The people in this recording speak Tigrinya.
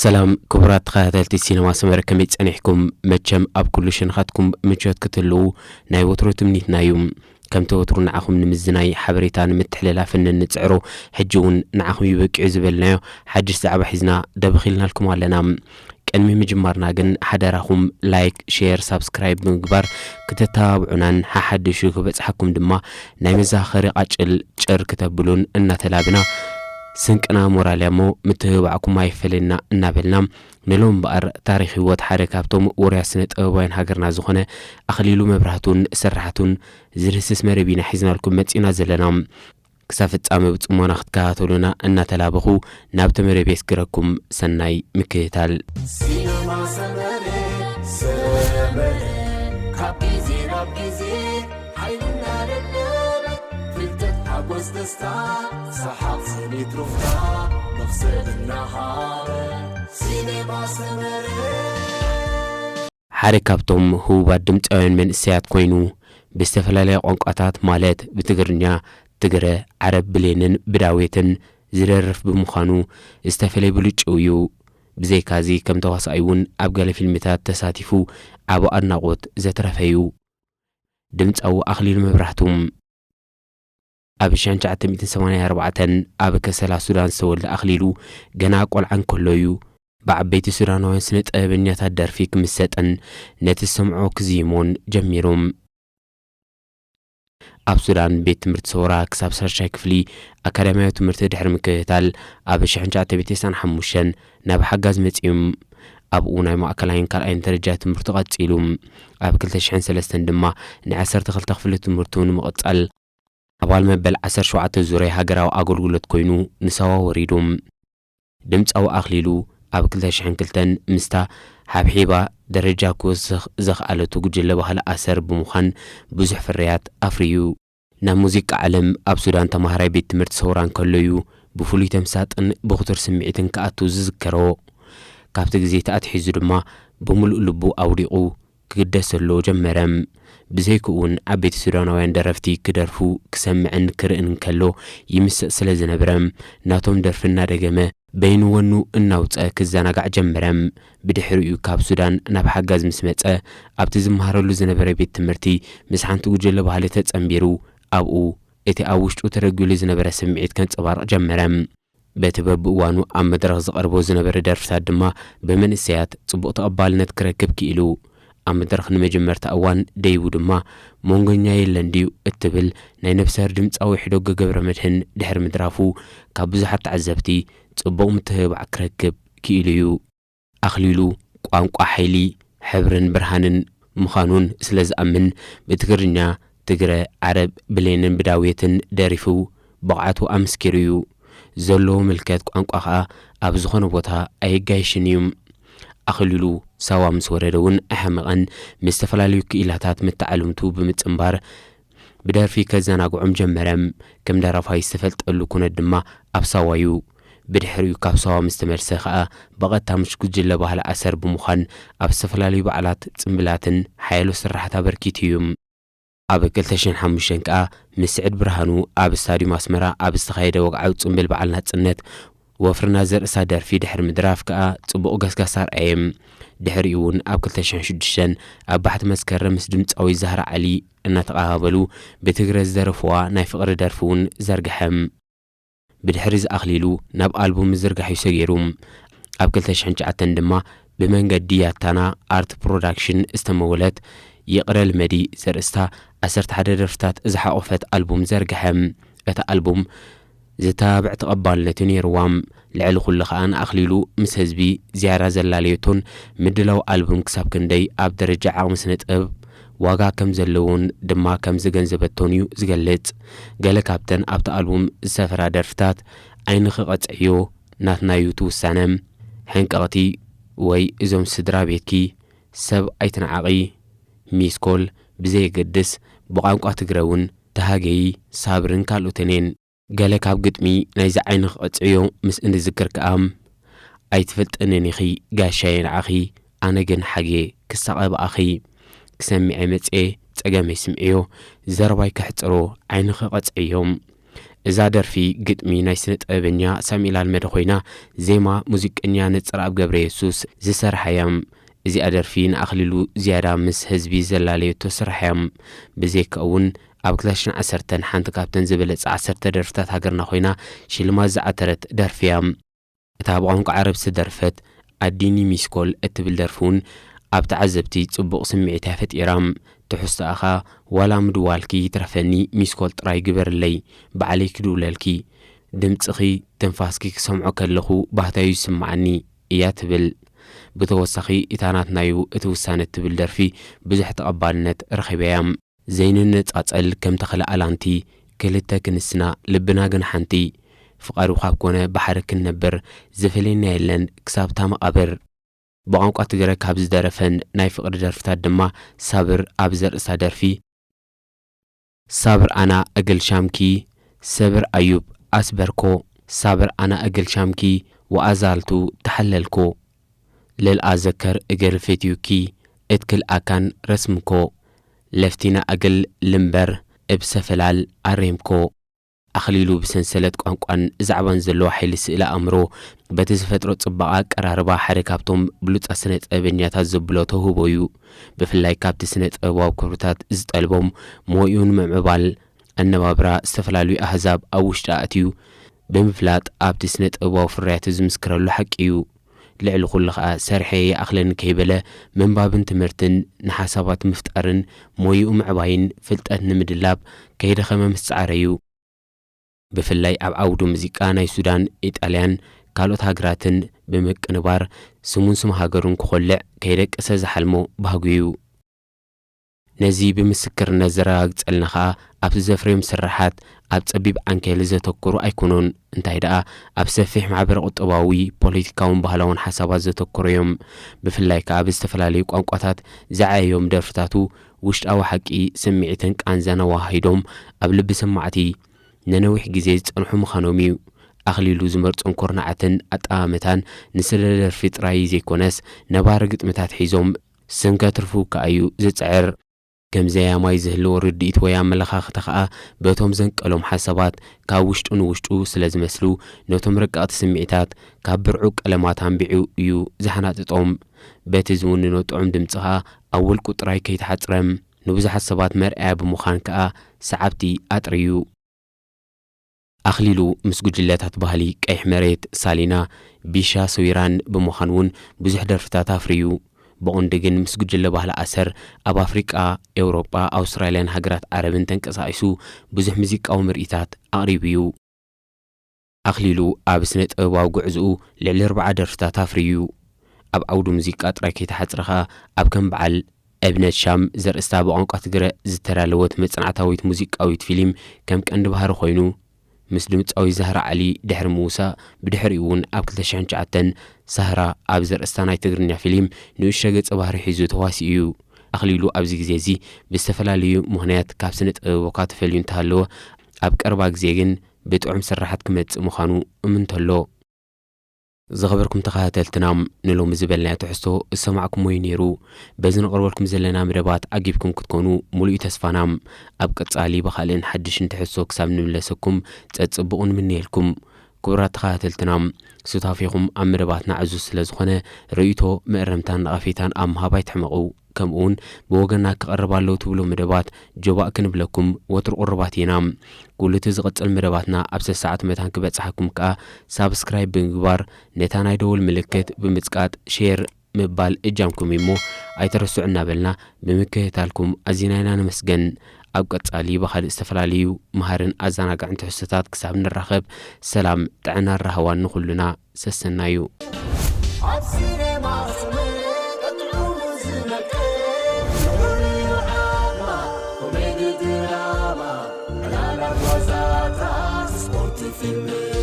ሰላም ክቡራት ተኸታተልቲ ሲነማ ሰመረ፣ ከመይ ጸኒሕኩም? መቸም ኣብ ኩሉ ሸነኻትኩም ምቾት ክትህልዉ ናይ ወትሮ ትምኒትና እዩ። ከምቲ ወትሩ ንዓኹም ንምዝናይ፣ ሓበሬታ ንምትሕልላፍን እንጽዕሮ፣ ሕጂ እውን ንዓኹም እዩ በቂዑ ዝበልናዮ ሓድሽ ዛዕባ ሒዝና ደበኽ ኢልናልኩም ኣለና። ቅድሚ ምጅማርና ግን ሓደራኹም ላይክ፣ ሼር፣ ሳብስክራይብ ብምግባር ክተተባብዑናን ሓሓድሹ ክበጽሓኩም ድማ ናይ መዘኻኸሪ ቃጭል ጭር ክተብሉን እናተላብና፣ ስንቅና ሞራል እያ እሞ ምትብባዕኩም ኣይፈለየና እናበልና፣ ንሎም እምበኣር ታሪኽ ህይወት ሓደ ካብቶም ውሩያት ስነ ጥበባውያን ሃገርና ዝኾነ ኣኽሊሉ መብራህቱን ስርሓቱን ዝድህስስ መደብ ኢና ሒዝናልኩም መጺእና ዘለና። ክሳብ ፍጻመ ብጽሞና ክትከታተሉና እናተላበኹ፣ ናብቲ መደብ የስግረኩም። ሰናይ ምክትታል። ሲነማ ሰመረ፣ ሰመረ፣ ካብ ግዜ ናብ ግዜ ሓይሊ እናደለበ፣ ፍልጠት፣ ሓጎስ፣ ደስታ፣ ሰሓቕ፣ ስኒት፣ ሩፍታ፣ መኽሰብ እናሃበ። ሲነማ ሰመረ። ሓደ ካብቶም ህቡባት ድምጻውያን መንእሰያት ኮይኑ፣ ብዝተፈላለያ ቋንቋታት ማለት ብትግርኛ፣ ትግረ፣ ዓረብ፣ ብሌንን ብዳዌትን ዝደርፍ ብምዃኑ ዝተፈለየ ብልጭኡ እዩ። ብዘይካዚ ከም ተዋሳኣይ እውን ኣብ ገለ ፊልምታት ተሳቲፉ ዓቢ ኣድናቖት ዘትረፈ እዩ። ድምጻዊ ኣኽሊሉ መብራህቱ። ኣብ ሽሕን ትሽዓተ ሚእትን ሰማንያን ኣርባዕተን ኣብ ከሰላ ሱዳን ዝተወልደ ኣኽሊሉ ገና ቆልዓ እንከሎ እዩ ብዓበይቲ ሱዳናውያን ስነ ጥበበኛታት ደርፊ ክምሰጥን ነቲ ዝሰምዖ ክዝይሞን ጀሚሩ። ኣብ ሱዳን ቤት ትምህርቲ ሰውራ ክሳብ ሳልሳይ ክፍሊ ኣካዳሚያዊ ትምህርቲ ድሕሪ ምክትታል ኣብ ሽሕን ትሽዓተ ሚእትን ተስዓን ሓሙሽተን ናብ ሓጋዝ መጺኡ። ኣብኡ ናይ ማእከላይን ካልኣይን ደረጃ ትምህርቱ ቀጺሉ። ኣብ ክልተ ሽሕን ሰለስተን ድማ ንዓሰርተ ክልተ ክፍሊ ትምህርቱ ንምቕጻል ኣባል መበል ዓሰርተ ሸውዓተ ዙርያ ሃገራዊ ኣገልግሎት ኮይኑ ንሳዋ ወሪዱ። ድምጻዊ ኣኽሊሉ ኣብ ክልተ ሽሕን ክልተን ምስታ ሓብሒባ ደረጃ ክወስኽ ዘኽኣለቱ ጉጅለ ባህሊ ኣሰር ብምዃን ብዙሕ ፍርያት ኣፍርዩ። ናብ ሙዚቃ ዓለም ኣብ ሱዳን ተማሃራይ ቤት ትምህርቲ ሰውራ እንከሎ እዩ ብፍሉይ ተምሳጥን ብኽቱር ስምዒትን ክኣቱ ዝዝከሮ። ካብቲ ግዜ እቲ ኣትሒዙ ድማ ብምሉእ ልቡ ኣውዲቑ ክግደሰሉ ጀመረ። ብዘይክኡ እውን ዓበይቲ ሱዳናውያን ደረፍቲ ክደርፉ ክሰምዕን ክርእን እንከሎ ይምሰጥ ስለ ዝነበረ፣ ናቶም ደርፊ እናደገመ በይኑ ወኑ እናውጸ ክዘናጋዕ ጀመረ። ብድሕሪኡ ካብ ሱዳን ናብ ሓጋዝ ምስ መጸ፣ ኣብቲ ዝመሃረሉ ዝነበረ ቤት ትምህርቲ ምስ ሓንቲ ጉጅለ ባህሊ ተጸንቢሩ፣ ኣብኡ እቲ ኣብ ውሽጡ ተረጒሉ ዝነበረ ስምዒት ከንጸባርቕ ጀመረ። በቲ በብእዋኑ ኣብ መድረኽ ዝቐርቦ ዝነበረ ደርፍታት ድማ ብመንእሰያት ጽቡቕ ተቐባልነት ክረክብ ክኢሉ። ኣብ መድረኽ ንመጀመርታ እዋን ደይቡ ድማ፣ "መንጎኛ የለን ድዩ?" እትብል ናይ ነፍስሄር ድምጻዊ ሕደጎ ገብረመድህን ድሕሪ ምድራፉ፣ ካብ ብዙሓት ተዓዘብቲ ጽቡቕ ምትህብባዕ ክረክብ ክኢሉ እዩ። ኣኽሊሉ ቋንቋ ሓይሊ፣ ሕብርን ብርሃንን ምዃኑን ስለ ዝኣምን፣ ብትግርኛ፣ ትግረ፣ ዓረብ፣ ብሌንን ብዳዌትን ደሪፉ ብቕዓቱ ኣመስኪሩ እዩ። ዘለዎ ምልከት ቋንቋ ኸኣ ኣብ ዝኾነ ቦታ ኣይጋየሽን እዩ። ኣኽሊሉ ሳዋ ምስ ወረደ እውን ኣይሓመቐን፣ ምስ ዝተፈላለዩ ክኢላታት መተዓልምቱ ብምጽንባር ብደርፊ ከዘናግዖም ጀመረ። ከም ደራፋይ ዝተፈልጠሉ ኩነት ድማ ኣብ ሳዋ እዩ። ብድሕሪኡ ካብ ሳዋ ምስ ተመልሰ ኸኣ ብቐጥታ ምስ ጉጅለ ባህሊ ኣሰር ብምዃን ኣብ ዝተፈላለዩ በዓላት፣ ጽምብላትን ሓያሎ ስራሓት ኣበርኪቱ እዩ። ኣብ ክልተ ሽሕን ሓሙሽተን ከኣ ምስ ስዕድ ብርሃኑ ኣብ ስታድዩም ኣስመራ ኣብ ዝተኻየደ ወግዓዊ ጽምብል በዓል ናጽነት፣ "ወፍርና ዘርእስታ ደርፊ" ድሕሪ ምድራፍ ከኣ ጽቡቕ ገስጋስ ኣርኣየ። ድሕሪኡ እውን ኣብ ክልተ ሽሕን ሽዱሽተን ኣብ ባሕቲ መስከረም ምስ ድምጻዊት ዛህራ ዓሊ እናተቐባበሉ ብትግረ ዝደረፍዋ ናይ ፍቕሪ ደርፊ እውን ዘርግሐ። ብድሕሪ እዚ ኣኽሊሉ ናብ ኣልቡም ምዝርጋሕ እዩ ሰጊሩ። ኣብ ክልተ ሽሕን ትሽዓተን ድማ ብመንገዲ ያታና ኣርት ፕሮዳክሽን ዝተመወለት "ይቕረ ልመዲ" ዘርእስታ ዓሰርተ ሓደ ደርፍታት ዝሓቖፈት ኣልቡም ዘርግሐ። እታ ኣልቡም ዝተባብዕ ተቐባልነት እዩ ነይርዋ። ልዕሊ ኩሉ ኸኣ ንኣኽሊሉ ምስ ህዝቢ ዝያዳ ዘላለየቶን ምድላው ኣልቡም ክሳብ ክንደይ ኣብ ደረጃ ዓቕሚ ስነ ጥበብ ዋጋ ከም ዘለዎን ድማ ከም ዘገንዘበቶን እዩ ዝገልጽ። ገለ ካብተን ኣብቲ ኣልቡም ዝሰፈራ ደርፍታት "ዓይንኺ ቀጽዕዮ"፣ "ናትና'ዩ እቲ ውሳነ"፣ "ሕንቅቕቲ" ወይ "እዞም ስድራ ቤትኪ"፣ "ሰብ ኣይትንዓቒ"፣ "ሚስኮል"፣ ብዘየገድስ ብቋንቋ ትግረ እውን "ተሃገዪ"፣ "ሳብርን" ካልኦትን እየን። ገለ ካብ ግጥሚ ናይዚ ዓይንኺ ቀጽዕዮ ምስ እንዝክር ከኣ፣ "ኣይትፈልጥንን ኢኺ ጋሻየ ንዓኺ፣ ኣነ ግን ሓግየ ክሳቐ ብኣኺ። ክሰምዐ መጽየ ጸገመይ ስምዕዮ፣ ዘረባይ ከሕጽሮ ዓይንኺ ቀጽዕዮ። እዛ ደርፊ ግጥሚ ናይ ስነ ጥበበኛ ሳሙኤል ኣልመደ ኮይና፣ ዜማ ሙዚቀኛ ነጸረኣብ ገብረየሱስ ዝሰርሓ እያ። እዚኣ ደርፊ ንኣኽሊሉ ዝያዳ ምስ ህዝቢ ዘላለየቶ ስራሕ እያ። ብዘይካ እውን ኣብ ክልተ ሽሕን ዓሰርተን ሓንቲ ካብተን ዝበለጸ ዓሰርተ ደርፍታት ሃገርና ኮይና ሽልማት ዝዓተረት ደርፊ እያ። እታ ብቋንቋ ዓረብ ዝተደርፈት ኣዲኒ ሚስኮል እትብል ደርፊ እውን ኣብ ተዓዘብቲ ጽቡቕ ስምዒት እያ ፈጢራ። ትሕዝቶኣ ኸኣ ዋላ ምድዋልኪ ይትረፈኒ ሚስኮል ጥራይ ግበርለይ ባዕለይ ክድውለልኪ ድምጽኺ ትንፋስኪ ክሰምዖ ከለኹ ባህታዩ ይስምዓኒ እያ ትብል። ብተወሳኺ እታ ናትናዩ እቲ ውሳነ እትብል ደርፊ ብዙሕ ተቐባልነት ረኺባ እያ። ዘይንነጻጸል ከም ተኽለ ኣላንቲ ክልተ ክንስና ልብና ግን ሓንቲ ፍቓዱ ካብ ኮነ ብሓደ ክንነብር ዝፈልየና የለን ክሳብ እታ መቓብር። ብቋንቋ ትግረ ካብ ዝደረፈን ናይ ፍቕሪ ደርፍታት ድማ ሳብር ኣብ ዘርእስታ ደርፊ ሳብር ኣና እግል ሻምኪ ሰብር ኣዩብ ኣስበርኮ ሳብር ኣና እግል ሻምኪ ወኣዛልቱ ተሓለልኮ ለልኣዘከር እግል ፌትዩኪ እትክል ኣካን ረስምኮ ለፍቲና እግል ልምበር እብ ሰፈላል ኣሬምኮ። ኣኽሊሉ ብሰንሰለት ቋንቋን ዛዕባን ዘለዎ ሓይሊ ስእሊ ኣእምሮ፣ በቲ ዝፈጥሮ ጽባቐ ኣቀራርባ ሓደ ካብቶም ብሉጻት ስነ ጥበበኛታት ዘብሎ ተውህቦ እዩ። ብፍላይ ካብቲ ስነ ጥበባዊ ክብርታት ዝጠልቦም ሞይኡ ንምዕባል ኣነባብራ ዝተፈላለዩ ኣህዛብ ኣብ ውሽጢ ኣእትዩ ብምፍላጥ ኣብቲ ስነ ጥበባዊ ፍርያቱ ዝምስክረሉ ሓቂ እዩ። ልዕሊ ኩሉ ኸኣ ሰርሐ ይኣኽለኒ ከይበለ ምንባብን ትምህርትን ንሓሳባት ምፍጣርን ሞይኡ ምዕባይን ፍልጠት ንምድላብ ከይደኸመ ምስ ጸዓረ እዩ። ብፍላይ ኣብ ዓውዲ ሙዚቃ ናይ ሱዳን፣ ኢጣልያን ካልኦት ሃገራትን ብምቅንባር ስሙን ስም ሃገሩን ክኾልዕ ከይደቀሰ ዝሓልሞ ባህጉ እዩ። ነዚ ብምስክርነት ዘረጋግጸልና ኸኣ ኣብቲ ዘፍረዮም ስርሓት ኣብ ጸቢብ ዓንኬል ዘተኩሩ ኣይኮኑን፣ እንታይ ደኣ ኣብ ሰፊሕ ማሕበረ ቁጠባዊ፣ ፖለቲካውን ባህላውን ሓሳባት ዘተኩሩ እዮም። ብፍላይ ከኣ ብዝተፈላለዩ ቋንቋታት ዝዓየዮም ደርፍታቱ ውሽጣዊ ሓቂ፣ ስምዒትን ቃንዛን ኣወሃሂዶም ኣብ ልቢ ሰማዕቲ ነነዊሕ ግዜ ዝጸንሑ ምዃኖም እዩ። ኣኽሊሉ ዝመርጾን ኩርናዓትን ኣጠማምታን ንስለ ደርፊ ጥራይ ዘይኮነስ ነባሪ ግጥምታት ሒዞም ስም ከትርፉ ከኣ እዩ ዝጽዕር። ከም ዘያማይ ዝህልዎ ርድኢት ወይ ኣመለኻኽታ ኸኣ በቶም ዘንቀሎም ሓሳባት ካብ ውሽጡ ንውሽጡ ስለ ዝመስሉ ነቶም ረቀቕቲ ስምዒታት ካብ ብርዑ ቀለማት ኣንቢዑ እዩ ዝሓናጥጦም። በቲ ዝውንኖ ጥዑም ድምጺ ኸኣ ኣብ ውልቁ ጥራይ ከይተሓጽረ ንብዙሓት ሰባት መርኣያ ብምዃን ከኣ ሰዓብቲ ኣጥርዩ። ኣኽሊሉ ምስ ጉጅለታት ባህሊ ቀይሕ መሬት፣ ሳሊና፣ ቢሻ ሰዊራን ብምዃን እውን ብዙሕ ደርፍታት ኣፍርዩ። ብቐንዱ ግን ምስ ጉጅለ ባህሊ ኣሰር ኣብ ኣፍሪቃ፣ ኤውሮጳ፣ ኣውስትራልያን ሃገራት ዓረብን ተንቀሳቒሱ ብዙሕ ሙዚቃዊ ምርኢታት ኣቕሪቡ እዩ። ኣኽሊሉ ኣብ ስነ ጥበባዊ ጉዕዝኡ ልዕሊ ኣርብዓ ደርፍታት ኣፍርዩ እዩ። ኣብ ዓውዲ ሙዚቃ ጥራይ ከይተሓጽረ ኸኣ ኣብ ከም በዓል እብነት ሻም ዘርእስታ ብቋንቋ ትግረ ዝተዳለወት መጽናዕታዊት ሙዚቃዊት ፊልም ከም ቀንዲ ባህሪ ኮይኑ፣ ምስ ድምጻዊ ዛህራ ዓሊ ድሕሪ ምውሳእ፣ ብድሕሪኡ እውን ኣብ ክልተ ሽሕን ትሽዓተን ሳህራ ኣብ ዘርእስታ ናይ ትግርኛ ፊልም ንእሽቶ ገጸ ባህሪ ሒዙ ተዋሲኡ እዩ። ኣኽሊሉ ኣብዚ ግዜ እዚ ብዝተፈላለዩ ምኽንያት ካብ ስነ ጥበብ እኳ ተፈልዩ እንተሃለወ፣ ኣብ ቀረባ ግዜ ግን ብጥዑም ስራሓት ክመጽእ ምዃኑ እምንቶ ኣሎ። ዝኸበርኩም ተኸታተልትና፣ ንሎሚ ዝበልናዮ ትሕዝቶ ዝሰማዕኩሞ እዩ ነይሩ። በዚ ነቕርበልኩም ዘለና መደባት ዓጊብኩም ክትኮኑ ሙሉእ እዩ ተስፋና። ኣብ ቀጻሊ ብኻልእን ሓድሽን ትሕዝቶ ክሳብ ንምለሰኩም ጸጽቡቑ ንምነየልኩም። ክቡራት ተኸታተልትና፣ ሱታፌኹም ኣብ መደባትና ዕዙዝ ስለ ዝኾነ፣ ርእይቶ፣ መእረምታን ነቐፌታን ኣብ ምሃብ ኣይትሕመቑ። ከምኡውን ብወገንና ክቐርብ ኣለዎ ትብሎ መደባት ጆባእ ክንብለኩም ወትሩ ቅሩባት ኢና። ኩሉ እቲ ዝቕጽል መደባትና ኣብ ሰሰዓት መታን ክበጽሓኩም ከኣ ሳብስክራይብ ብምግባር ነታ ናይ ደወል ምልክት ብምጽቃጥ ሼር ምባል እጃምኩም እዩ እሞ ኣይትረስዑ እናበልና ብምክትታልኩም ኣዚና ኢና ነመስገን። ኣብ ቀጻሊ ብኻልእ ዝተፈላለዩ መሃርን ኣዘናጋዕን ትሕዝቶታት ክሳብ ንራኸብ ሰላም ጥዕናን ራህዋን ንኹሉና ሰሰናዩ። ኣብ ሲኔማ ስምዒት ጥዑሙ ዝነቅል፣ ዝሑል እዩ ዓቕማ፣ ኮሜዲ ድራማ፣ ዕላላት ዋዛታት፣ ስፖርት ፊልም።